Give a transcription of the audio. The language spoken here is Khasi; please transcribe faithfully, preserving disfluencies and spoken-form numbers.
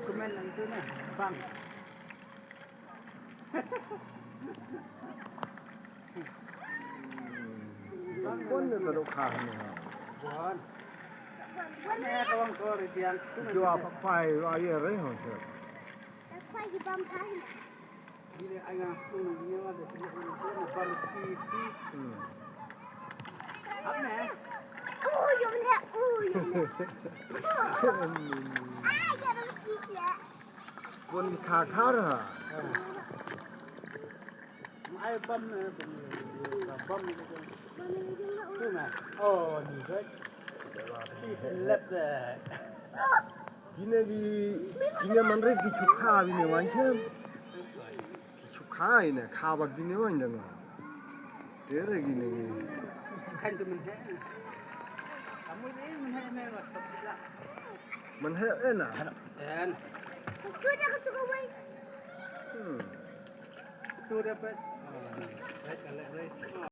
Comment nang tu na, bang. Bang pun ni teruk kah ni. Bukan. Bukan ni kawang kau rediang. Jua papai air eh. Papai di bang kah ni. Bini ai nga, nung bini nga de, bini nga de, bini bam ski, ski. Hmm. Ap ne? Oh, yo ne, oh, yo ne. Ah, ya dong ski ya. Bun kha kha ra. Ai bam ne, bam ne, bam ne. Tu ne. Oh, ni guys. She's left there. Bini ki, bini man re ki chukha bini wan chem. Ki chukha ine, kha bad bini wan dang. Tere gini gini. Kan tu man hai. Kamu ni man hai, man hai. Man hai ena. En. Tu dah kau tu kau wai. Hmm. Tu dapat. Ah, right, right, right.